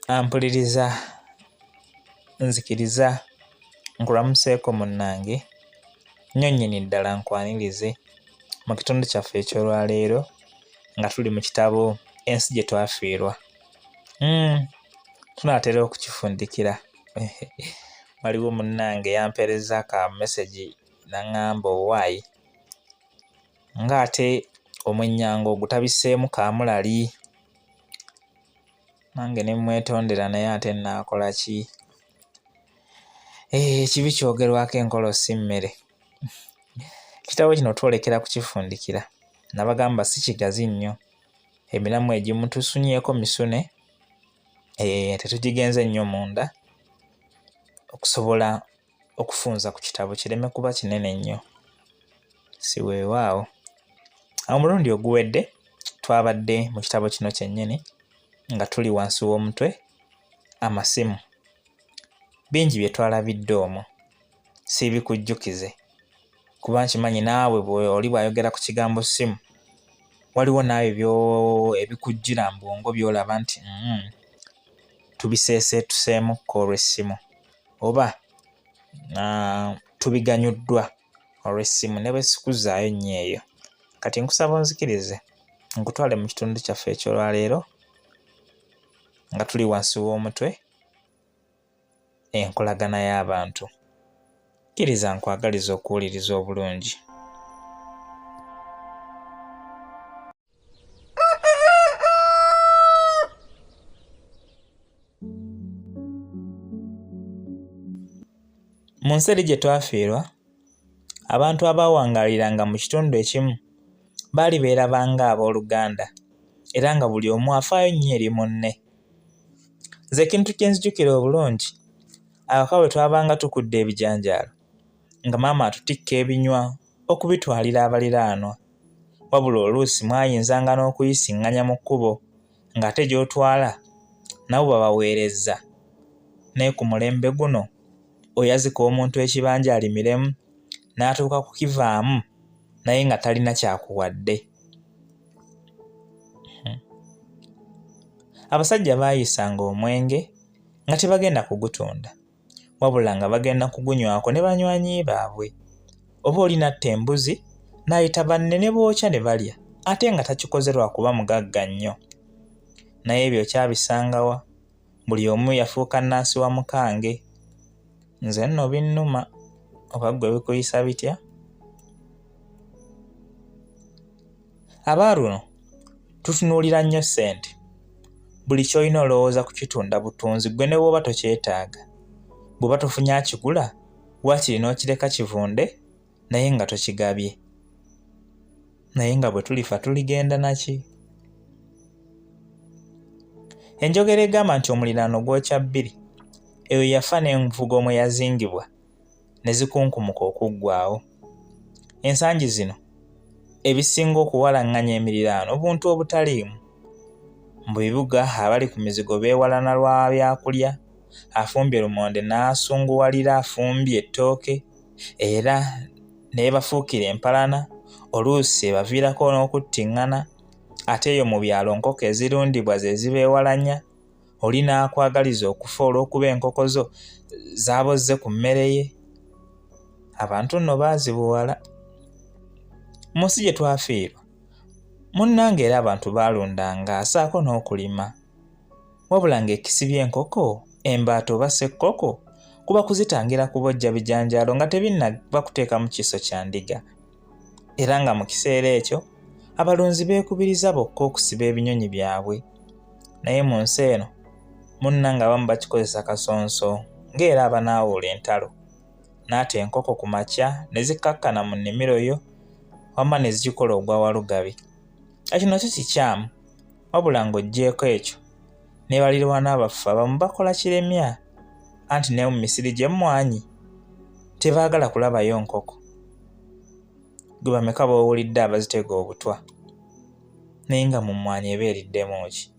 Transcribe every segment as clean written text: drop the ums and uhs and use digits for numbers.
Ampuliriza nzikiriza nkulamuseeko munnange nnyo nnyini ddala nkwanirize mu kitundu kyaffe eky'olwaleero nga tuli mu kitabo Ensi gye twafiirwa. Tunaatera okukifundikira. Waliwo munnange yampeerezza ka mesegi n'aŋŋamba owaaye ng'ate omwennyango ogutabiseemu kaamulali. Nange ne mmwetondera naye ate nnaakola ki? Ekibi kyogerwako enkolo si mmere. Ekitabo kino twolekera kukifundikira. Nabagamba si kigazi nnyo. Emiramwa egimu tusunyeeko misune, tetugigenze nnyo munda okusobola okufunza ku kitabo kireme kuba kinene nnyo. Si weewaawo. Omulundi oguwedde twabadde mu kitabo kino kyennyini nga tuli wansi w'omutwe amasimu. Bingi bye twalabidde omwo, siibikujjukize kuba nkimanyi naawe oli bw'ayogera ku kigambo ssimu waliwo naawe ebikujjira mu bwongo by'olaba nti tubiseeseetuseemukko olw'essimu oba tubiganyuddwa olw'essimu ne bwe sikuzzaayo nnyo eyo. Kati nkusaba onzikirize nkutwale mu kitundu kyaffe eky'olwaleero nga tuli wansi w'omutwe enkolagana y'abantu. Kkiriza nkwagalize okuwuliriza obulungi. Mu nsi eri gye twafiirwa, abantu abaawangaaliranga mu kitundu ekimu baali beeraba ng'abooluganda era nga buli omu afaayo nnyo eri munne. Nze ekintu kye nzijukira obulungi, awaka bwe twabanga tukudde ebijanjaalo nga maama atutikka ebinywa okubitwalira abaliraanwa. Wabula oluusi mwayinzanga n'okuyisinganya mu kkubo ng'ate gy'otwala nabo babaweerezza. Naye ku mulembe guno oyazika omuntu ekibanja alimiremu n'atuuka kukivaamu naye nga talina ky'akuwadde. Abasajja baayisanga omwenge nga tebagenda kugutunda wabula nga bagenda kugunywako ne banywanyi baabwe. Oba oli n'atta embuzi n'ayita banne ne bookya ne balya ate nga takikoze lwa kuba mugagga nnyo. Naye ebyo okyabisanga wa? Buli omu yafuuka nnansi wa mukange. Nze nno binnuma oba ggwe bikuyisa bitya? Aba luno tutunuulira nnyo ssente. Buli ky'olina olowooza kukitunda butunzi ggwe ne bw'oba tokyetaaga. Bw'oba tofunye akigula waakiri n'okireka kivunde naye nga tokigabye. Naye nga bwe tulifa tuligenda na ki? Enjogera egamba nti omuliraano gwokya bbiri eyo yafa n'envugo mwe yazingibwa ne zikunkumuka okuggwaawo. Ensangi zino ebisinga okuwalaŋŋanya emiriraano buntu obutaliimu. Mu bibuga abali ku mizigo beewalana lwa byakulya, afumbye lumonde n'asunguwalira afumbye ettooke era n'ebafuukira empalana oluusi ebaviirako n'okuttiŋŋana ate eyo mu byalo nkoko ezirundibwa ze zibeewalanya. Oli n'akwagaliza okufa olw'okuba enkoko zo zaabozze ku mmere ye. Abantu nno baazibuwala. Mu nsi gye twafiirwa, munnange era abantu baalundanga asaako n'okulima. Wabula ng'ekisibye enkoko, embaata oba ssekkoko kuba kuzitangira kubojja bijanjaalo nga tebinnaba kuteekamu kiso kya ndiga. Era nga mu kiseera ekyo abalunzi beekubiriza bokka okusiba ebinyonyi byabwe. Naye mu nsi eno munnange abamu bakikozesa kasonso ng'era abanaawuula entalo. N'ata enkoko ku makya ne zikkakkana mu nnimiro yo wamma ne zigikola ogwa walugabi. Ekyo nakyo kikyamu wabula ng'oggyeeko ekyo ne balirwana baffe abamu bakola kiremya anti ne mu misiri gy'emmwanyi tebaagala kulabayo nkoko. Gwe bameka b'owulidde abazitega obutwa naye nga mu mmwanyi eba eriddemu ki?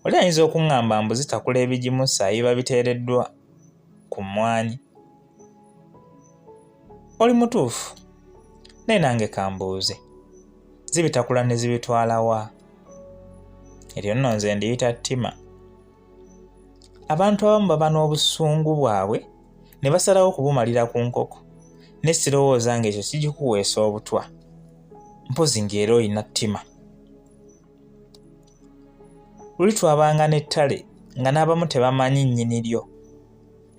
Oli ayinza okuŋŋamba mbu zitakula ebigimusa ebiba biteereddwa ku mmwanyi. Oli mutuufu, naye nange kambuuze, zibitakula ne zibitwala wa? Eryo nno nze ndiyita ttima. Abantu abamu baba n'obusungu bwabwe ne basalawo okubumalira ku nkoko, ne sirowooza ng'ekyo kigikuweesa obutwa, mpozzi ng'era olina ttima. Luli twabanga n'ettale nga n'abamu tebamanyi nnyini lyo,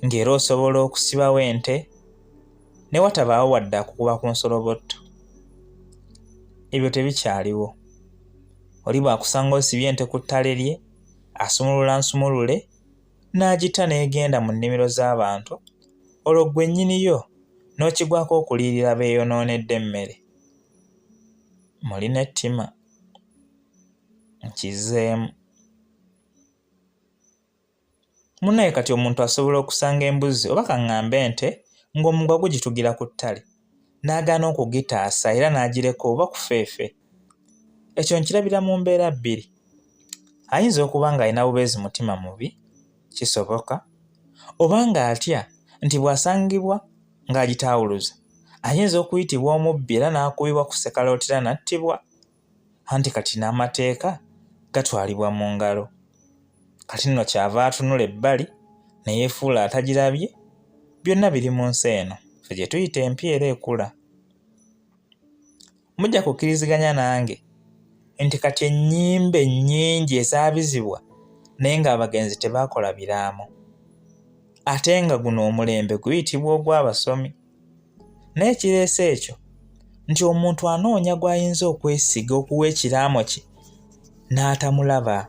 ng'era osobola okusibawo ente ne watabaawo wadde akukuba ku nsolobotto. Ebyo tebikyaliwo. Oli bw'akusanga osibye ente ku ttale lye, asumulula nsumulule n'agita n'egenda mu nnimiro z'abantu, olwo ggwe nnyini yo n'okigwako okuliyirira b'eyonoonedde emmere. Mulina ettima. Nkizzeemu. Munnaye kati omuntu asobola okusanga embuzi oba kaŋŋambe ente ng'omugwa gugitugira ku ttale n'agaana okugitaasa era n'agireka oba kufeefe. Ekyo nkirabira mu mbeera bbiri. Ayinza okuba ng'alina bubeezi mutima mubi, kisoboka, oba ng'atya nti bw'asangibwa ng'agitaawuluza ayinza okuyitibwa omubbi era n'akubibwa ku ssekalootera n'attibwa. Anti kati n'amateeka gatwalibwa mu ngalo. Kati nno ky'ava atunula ebbali ne yeefuula atagirabye. Byonna biri mu nsi eno ffe gye tuyita empya era ekula. Mujja kukkiriziganya nange nti kati ennyimbe nnyingi ezaabizibwa naye ng'abagenzi tebaakola biraamo. Ate nga guno omulembe guyitibwa ogw'abasomi. Naye ekireese ekyo nti omuntu anoonya gw'ayinza okwesiga okuwa ekiraamo kye n'atamulaba,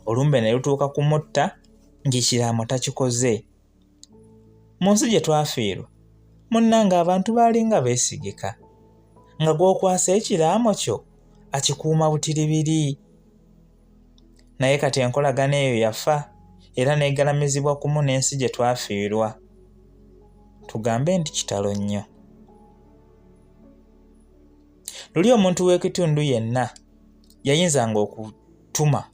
olumbe ne lutuuka kumutta ng'ekiraamo takikoze. Mu nsi gye twafiirwa, munnange abantu baalinga beesigika, nga gw'okwasa ekiraamo kyo akikuuma butiribiri. Naye kati enkolagana eyo yafa era n'egalamizibwa kumu n'ensi gye twafiirwa. Tugambe nti kitalo nnyo. Luli omuntu w'ekitundu yenna yayinzanga okutuma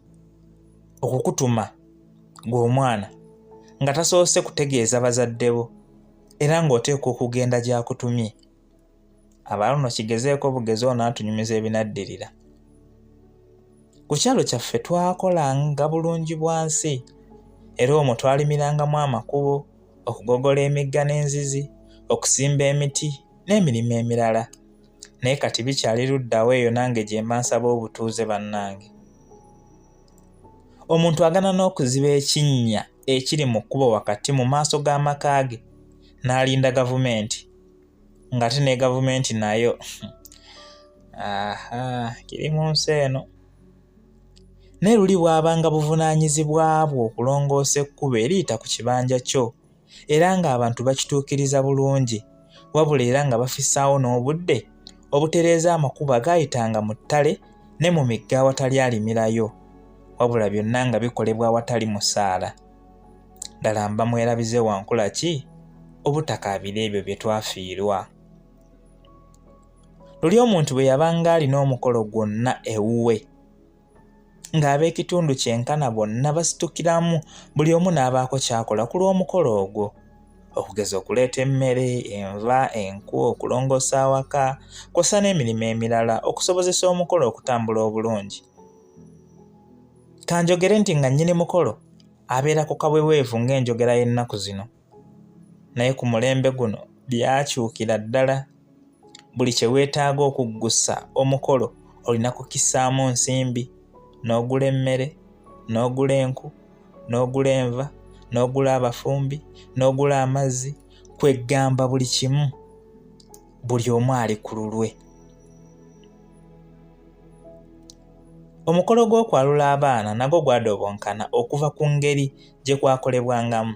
okukutuma gw'omwana nga tasoose kutegeeza bazadde bo era ng'oteekwa okugenda gy'akutumye. Abaluno kigezeeko bugezi onaatunyumiza ebinaddirira. Ku kyalo kyaffe twakolanga bulungi bwa nsi era omwo twalimirangamu amakubo, okugogola emigga n'enzizi, okusimba emiti n'emirimu emirala. Naye kati bikyali luddawa eyo nange gye mba nsaba obutuuze bannange. Omuntu agana n'okuziba ekinnya ekiri mu kkubo wakati mu maaso g'amaka ge n'alinda gavumenti ng'ate ne gavumenti nayo aha kiri mu nsi eno. Naye luli bwabanga buvunaanyizibwa bwo okulongoosa ekkubo eriyita ku kibanja kyo era ng'abantu bakituukiriza bulungi wabula era nga bafissaawo n'obudde obutereeza amakubo agaayitanga mu ttale ne mu migga awatali alimirayo wabula byonna nga bikolebwa awatali musaala. Ddala mba mwerabize wa nkula ki obutakaabira ebyo bye twafiirwa? Luli omuntu bwe yabanga alina omukolo gwonna ewuwe ng'ab'ekitundu kyenkana bonna basitukiramu buli omu n'abaako ky'akola ku lw'omukolo ogwo okugeza okuleeta emmere, enva, enku, okulongoosa awaka kw'ossa n'emirimu emirala okusobozesa omukolo okutambula obulungi. Kanjogere nti nga nnyini mukolo abeera ku kaweweevu ng'enjogera y'ennaku zino. Naye ku mulembe guno byakyukira ddala. Buli kye weetaaga okuggusa omukolo olina kukissaamu nsimbi, n'ogula emmere, n'ogula enku, n'ogula enva, n'ogula abafumbi, n'ogula amazzi, kweggamba buli kimu. Buli omu ali ku lulwe. Omukolo gw'okwalula abaana nagwo gwadobonkana okuva ku ngeri gye kwakolebwangamu.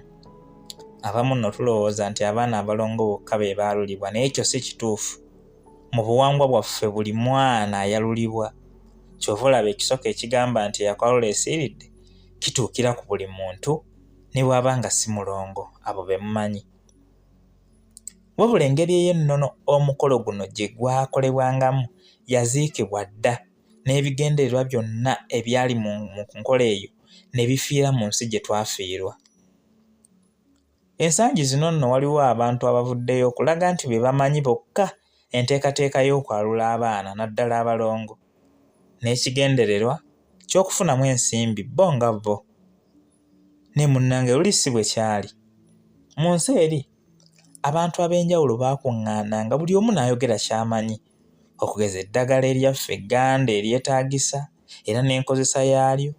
Abamu nno tulowooza nti abaana abalongo bokka be baalulibwa naye ekyo si kituufu. Mu buwangwa bwaffe buli mwana ayalulibwa. Ky'ova olaba ekisoko ekigamba nti eyakwalula esiiridde kituukira ku buli muntu ne bw'aba nga si mulongo abo be mumanyi. Wabula engeri ey'ennono omukolo guno gye gwakolebwangamu yaziikibwa dda n'ebigendererwa byonna ebyali mu nkola eyo ne bifiira mu nsi gye twafiirwa. Ensangi zino nno waliwo abantu abavuddeyo okulaga nti be bamanyi bokka enteekateeka y'okwalula abaana naddala abalongo n'ekigendererwa ky'okufunamu ensimbi bo nga bo. Naye munnange luli si bwe kyali. Mu nsi eri abantu ab'enjawulo baakuŋŋaananga buli omu n'ayogera ky'amanyi okugeza eddagala eryaffe egganda eryetaagisa era n'enkozesa yaalyo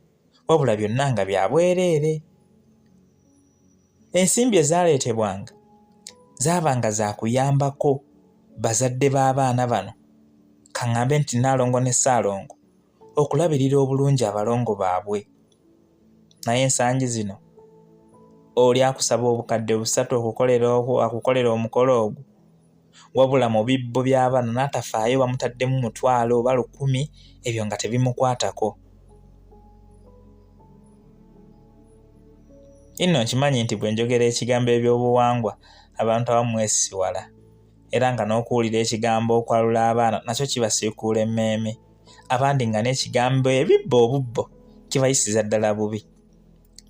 wabula byonna nga bya bwereere. Ensimbi ezaaleetebwanga zaabanga za kuyambako bazadde b'abaana bano ka ŋŋambe nti Nnaalongo ne Ssaalongo okulabirira obulungi abalongo baabwe. Naye ensangi zino oli akusaba obukadde busatu okukolera omukolo ogwo wabula mu bibbo by'abaana n'atafaayo bamutaddemu mutwalo oba lukumi ebyo nga tebimukwatako. Nno nkimanyi nti bwe njogera ekigambo ebyobuwangwa abantu abamu mwesisiwala era nga n'okuwulira ekigambo okwalula abaana nakyo kibasiikuula emmeeme abandi nga n'ekigambo ebibbo obubbo kibayisiza ddala bubi.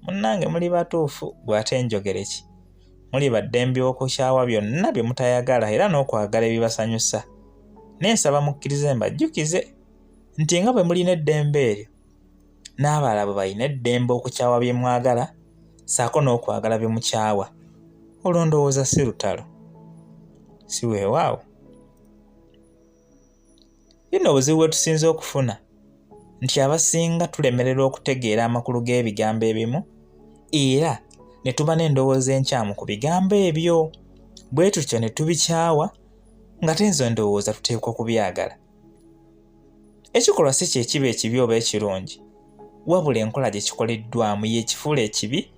Munnange muli batuufu gwe ate njogere ki? Muli ba ddembe okukyawa byonna bye mutayagala era n'okwagala ebibasanyusa. Naye nsaba mukkirize mbajjukize nti nga bwe mulina eddembe eryo n'abalala bwe balina eddembe okukyawa bye mwagala ssaako n'okwagala bye mukyawa. Olwo ndowooza si lutalo. Si weewaawo? Bino obuzibu bwe tusinze okufuna nti abasinga tulemererwa okutegeera amakulu g'ebigambo ebimu era ne tuba n'endowooza enkyamu ku bigambo ebyo bwe tutyo ne tubikyawa nga tenzo endowooza tuteekwa kubyagala. Ekikolwa si kye kiba ekibi oba ekirungi, wabula enkola gye kikoleddwamu y'ekifuula ekibi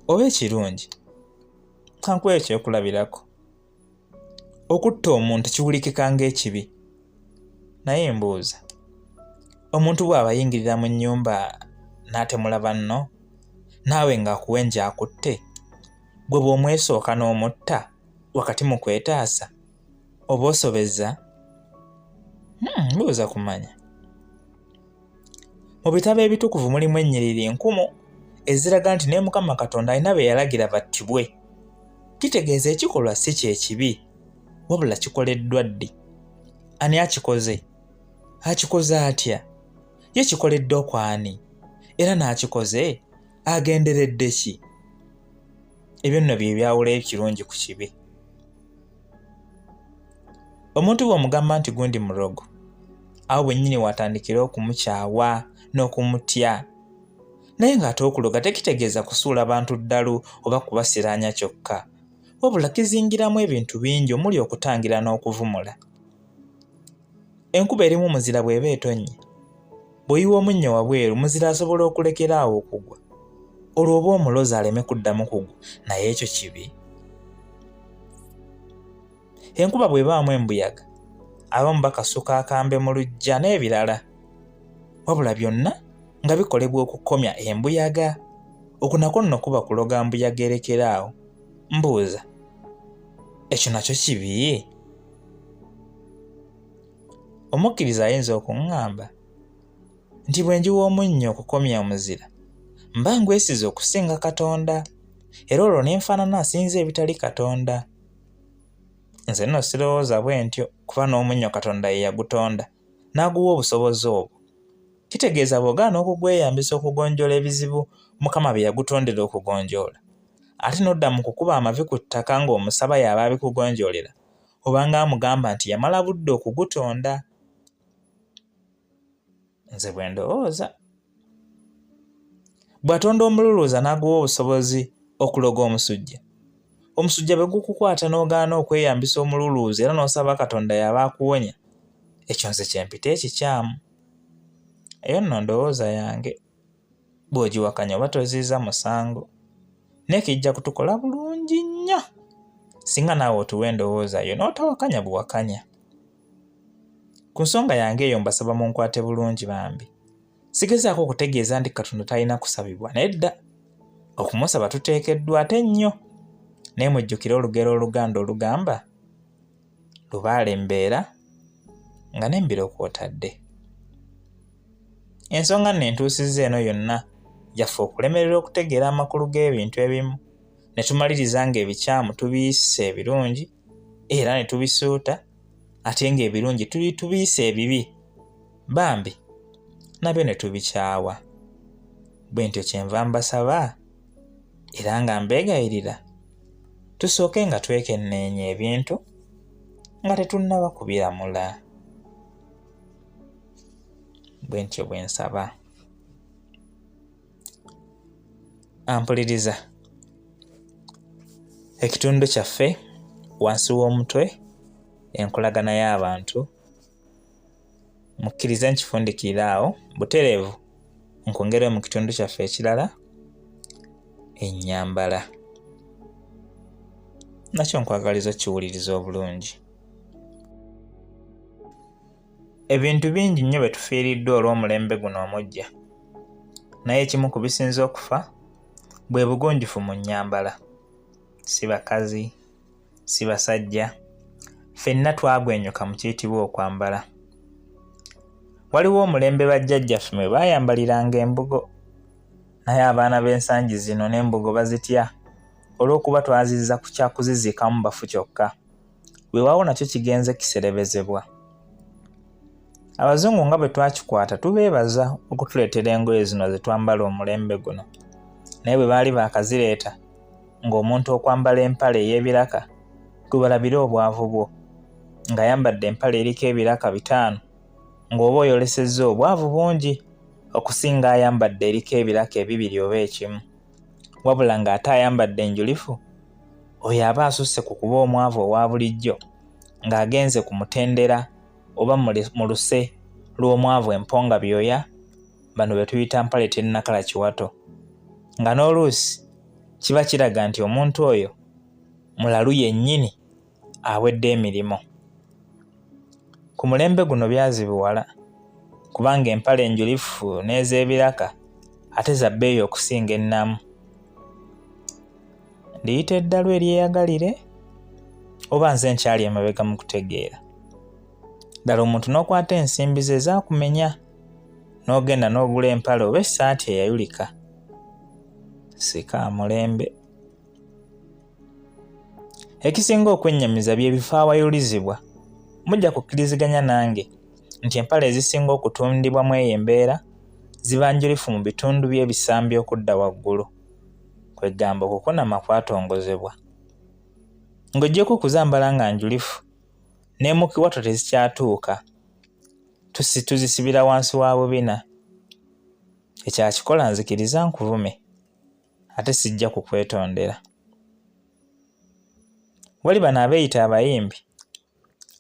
oba ekirungi. Kankuwe ekyokulabirako. Okutta omuntu kiwulikika ng'ekibi. Naye mbuuza, omuntu bw'aba ayingirira mu nnyumba n'atemula banno, naawe ng'akuwenja akutte, ggwe bw'omwesooka n'omutta wakati mu kwetaasa, oba osobezza? Mbuuza kumanya. Mu bitabo ebitukuvu mulimu ennyiriri nkumu eziraga nti ne Mukama Katonda alina be yalagira battibwe. Kitegeeza ekikolwa si kye kibi, wabula kikoleddwa ddi? Ani akikoze? Akikoze atya? Ye kikoleddwa ku ani? Era n'akikoze agenderedde ki? Ebyo nno bye byawula ekirungi ku kibi. Omuntu bw'omugamba nti gundi mulogo, awo bwennyini w'atandikira okumukyawa n'okumutya. Naye ng'ate okuloga tekitegeeza kusuula bantu ddalu oba kubasiraanya kyokka, wabula kizingiramu ebintu bingi omuli okutangira n'okuvumula. Enkuba erimu muzira bw'eba etonnye, bw'oyiwa omunnyo wabweru muzira asobola okulekera awo okugwa olwo oba omulozi aleme kuddamu kugwa naye ekyo kibi. Enkuba bw'ebaamu embuyaga abamu bakasuka akambe mu luggya n'ebirala wabula byonna nga bikolebwa okukomya embuyaga. Okwo nakwo nno kuba kuloga mbuyaga erekere awo. Mbuuza, ekyo nakyo kibi? Omukkiriza ayinza okuŋŋamba nti bwe njiwa omunnyo okukomya omuzira mba ngwesize okusinga Katonda era olwo ne nfaanana asinza ebitali Katonda. Nze nno sirowooza bwe ntyo kuba n'omunnyo Katonda ye yagutonda n'aguwa obusobozi obwo. Kitegeeza bw'ogaana okugweyambisa okugonjoola ebizibu Mukama bye yagutondera okugonjoola ate n'odda mu kukuba amavi ku ttaka ng'omusaba y'aba abikugonjoolera obanga amugamba nti yamala budde okugutonda. Nze bwe ndowooza. Bw'atonda omululuuza n'aguwa obusobozi okuloga omusujja, omusujja bwe gukukwata n'ogaana okweyambisa omululuuza era n'osaba Katonda y'aba akuwonya, ekyo nze kye mpita ekikyamu. Eyo nno ndowooza yange. Bw'ogiwakanya oba toziiza musango. Naye kijja kutukola bulungi nnyo singa naawe otuwa endowooza yo n'otawakanya buwakanya. Ku nsonga yange eyo mbasaba munkwate bulungi bambi. Sigezaako okutegeeza nti Katonda talina kusabibwa, nedda. Okumusaba tuteekeddwa ate nnyo. Naye mujjukire olugero Oluganda olugamba, Lubaale mbeera nga n'embiro kw'otadde. Ensonga nno entuusizza eno yonna yaffe okulemererwa okutegeera amakulu g'ebintu ebimu ne tumaliriza ng'ebikyamu tubiyise ebirungi era ne tubisuuta, ate ng'ebirungi tubiyise ebibi, bambi nabyo ne tubikyawa. Bwe ntyo kyenva mbasaba era nga mbeegayirira tusooke nga twekenneenya ebintu nga tetunnaba kubiramula. Bwe ntyo bwe nsaba. Ampuliriza. Ekitundu kyaffe wansi w'omutwe enkolagana y'abantu mukkirize nkifundikirire awo butereevu nkwongere mu kitundu kyaffe ekirala ennyambala. Nakyo nkwagaliza okukiwuliriza obulungi. Ebintu bingi nnyo bye tufiiriddwa olw'omulembe guno omuggya, naye ekimu ku bisinze okufa bwe bugunjufu mu nnyambala. Si bakazi, si basajja, ffenna twagwenyuka mu kiyitibwa okwambala. Waliwo omulembe bajjajjaffe mwe baayambaliranga embugo, naye abaana b'ensangi zino n'embugo bazitya olw'okuba twazizza ku kya kuziziikamu bafu kyokka. Weewaawo nakyo kigenze kiserebezebwa. Abazungu nga bwe twakikwata tubeebaza okutuleetera engoye zino ze twambala omulembe guno. Naye bwe baali baakazireeta ng'omuntu okwambala empale ey'ebiraka gwe balabire obwavu bwo. Ng'ayambadde empale eriko ebiraka 5 ng'oba oyolesezza obwavu bungi okusinga ayambadde eriko ebiraka 2 oba ekimu. Wabula ng'ate ayambadde enjulifu oyo aba asusse ku kuba omwavu owa bulijjo ng'agenze ku mutendera oba mu luse lw'omwavu emponga byoya, bano be tuyita mpale tennakala kiwato, nga n'oluusi kiba kiraga nti omuntu oyo mulalu yennyini awedde emirimu. Ku mulembe guno byazibuwala kubanga empale enjulifu n'ez'ebiraka ate za bbeeyi okusinga ennamu. Ndiyita eddalu eryeyagalire oba nze nkyali emabega mu kutegeera? Ddala omuntu n'okwata ensimbi ze ezaakumenya n'ogenda n'ogula empale oba essaati eyayulika. Sika mulembe. Ekisinga okwennyamiza bye bifo awayulizibwa. Mujja kukkiriziganya nange nti empale ezisinga okutundibwa mu eyo embeera ziba njulifu mu bitundu by'ebisambi okudda waggulu. Kwegamba okukunama kwatongozebwa. Ng'oggyeko okuzambala nga njulifu, ne mu kiwato tezikyatuuka. Tuzisibira wansi wa bubina. Ekyakikola nzikiriza nkuvume, ate sijja kukwetondera. Wali bano abeeyita abayimbi,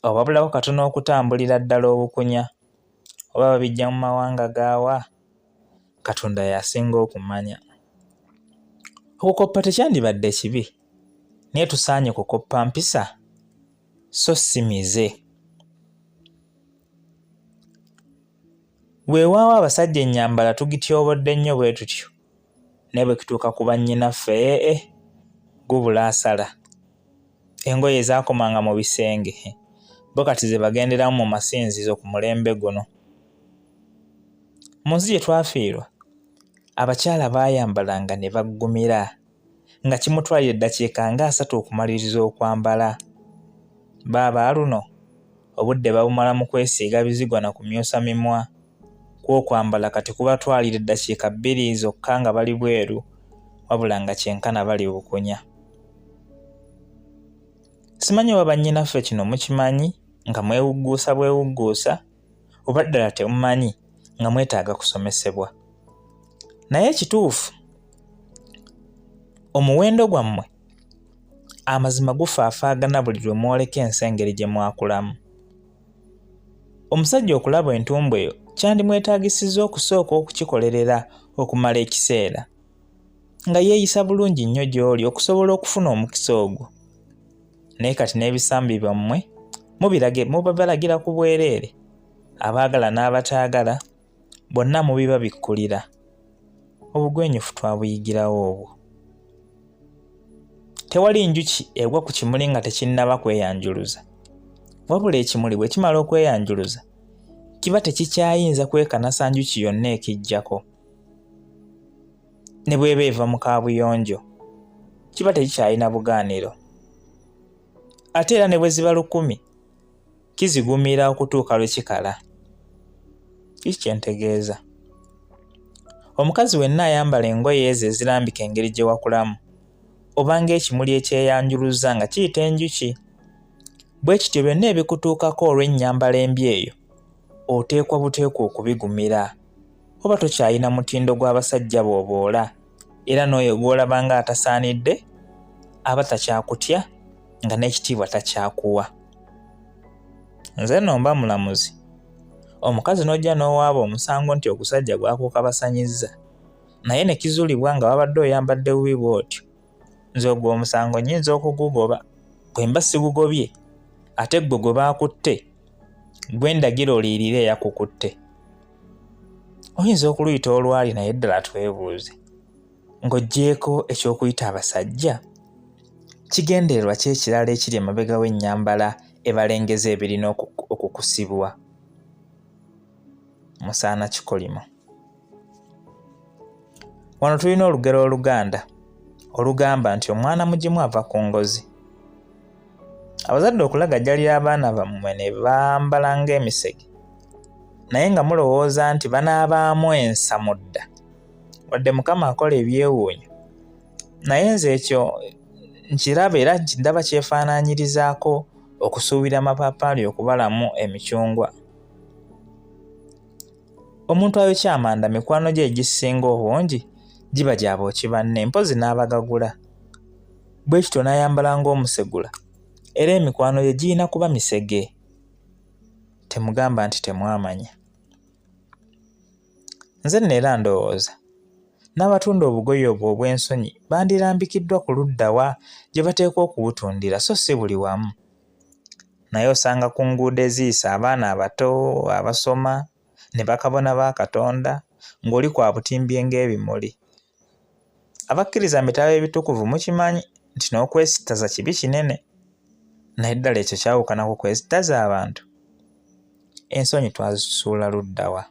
obabulako katono okutambulira ddala obukunya, oba babijja mu mawanga gaawa, Katonda y'asinga okumanya. Okukoppa tekyandibadde kibi, naye tusaanye kukoppa mpisa so si mize. Weewaawo abasajja ennyambala tugityobodde nnyo bwe tutyo, naye bwe kituuka ku bannyinaffe ee gubula asala. Engoye ezaakomanga mu bisenge bo kati ze bagenderamu mu masinzizo ku mulembe guno. Mu nsi gye twafiirwa, abakyala baayambalanga ne baggumira nga kimutwalira eddakiika nga 30 okumaliriza okwambala. Baaba luno obudde babumala mu kwesiiga bizigo na kumyusa mimwa. Kw'okwambala kati kubatwalira eddakiika 2 zokka nga bali bweru, wabula nga kyenkana bali bukunya. Simanyi oba bannyinaffe kino mukimanyi nga mwewugguusa bwewugguusa oba ddala temumanyi nga mwetaaga kusomesebwa. Naye ekituufu omuwendo gwammwe amazima gufaafaagana buli lwe mwoleka ensi engeri gye mwakulamu. Omusajja okulaba entumbwe eyo kyandimwetaagisizza okusooka okukikolerera okumala ekiseera nga yeeyisa bulungi nnyo gy'oli okusobola okufuna omukisa ogwo. Naye kati n'ebisambi byammwe mubibalagira ku bwereere, abaagala n'abataagala bonna mubibabikkulira. Obugwenyufu twabuyigirawo obwo. Tewali njuki egwa ku kimuli nga tekinnaba kweyanjuluza. Wabula ekimuli bwe kimala okweyanjuluza, kiba tekikyayinza kwekanasa njuki yonna ekijjako. Ne bw'eba eva mu kaabuyonjo, kiba tekikyalina bugaaniro. Ate era ne bwe ziba lukumi, kizigumira okutuuka lwe kikala. Kiki kye ntegeeza? Omukazi wenna ayambala engoye ezo ezirambika engeri gye wakulamu, oba ng'ekimuli ekyeyanjuluzza nga kiyita enjuki. Bwe kityo byonna ebikutuukako olw'ennyambala embi eyo, oteekwa buteekwa okubigumira. Oba tokyalina mutindo gw'abasajja b'oboola, era n'oyo gw'olaba ng'atasaanidde aba takyakutya nga n'ekitiibwa takyakuwa. Nze nno mba mulamuzi, omukazi n'ojja n'owaaba omusango nti ogusajja gwakukabasanyizza naye ne kizuulibwa nga wabadde oyambadde bubi bw'otyo, nze ogwo omusango nnyinza okugugoba. Bwe mba sigugobye ate ggwe gwe baakutte gwe ndagira oliyirire eyakukutte. Oyinza okuluyita olwali naye ddala twebuuze ng'oggyeeko eky'okuyita abasajja, kigendererwa ki ekirala ekiri emabega w'ennyambala ebalengeza ebirina okukusibwa? Musaana kikolimo. Wano tulina olugero Oluganda olugamba nti omwana mugimu ava ku ngozi. Abazadde okulagajjalira abaana bammwe ne bambala ng'emisege naye nga mulowooza nti banaabaamu ensa mu dda wadde Mukama akola ebyewuunyo naye nze ekyo nkiraba era ndaba kyefaanaanyirizaako okusuubira amapaapaali okubalamu emicungwa. Omuntu ayokya amanda mikwano gye egisinga obungi giba gya bookyi banne mpozzi n'abagagula. Bwe kityo n'ayambala ng'omusegula era emikwano gye girina kuba misege. Temugamba nti temwamanya. Nze nno era ndowooza n'abatunda obugoye obwo obw'ensonyi bandirambikiddwa ku ludda wa gye bateekwa okubutundira so si buli wamu. Naye osanga ku nguudo eziyisa abaana abato abasoma ne bakabona ba Katonda ng'oli kw'abutimbye ng'ebimuli. Abakkiriza mu bitabo ebitukuvu mukimanyi nti n'okwesittaza kibi kinene. Naye ddala ekyo kyawukana ku kwesittaza abantu? Ensonyi twazisuula ludda wa?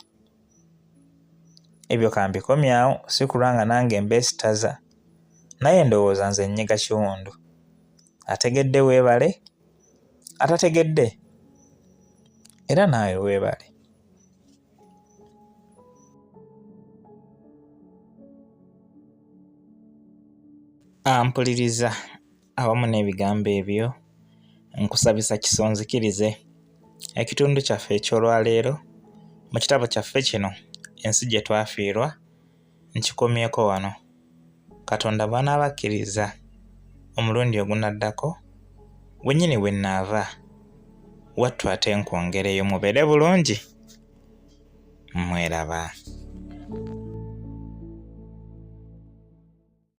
Ebyo kambikomye awo si kulwa nga nange mbeesittaza. Naye ndowooza nze nnyiga kiwundu. Ategedde weebale, atategedde era naawe weebale. Ampuliriza awamu n'ebigambo ebyo nkusabisa kisa onzikirize ekitundu kyaffe eky'olwaleero mu kitabo kyaffe kino ensi gye twafiirwa nkikomyeko wano. Katonda bw'anaaba akkirizza omulundi ogunaddako wennyini we nnaava wattu ate nkwongereyo mubeere bulungi mweraba.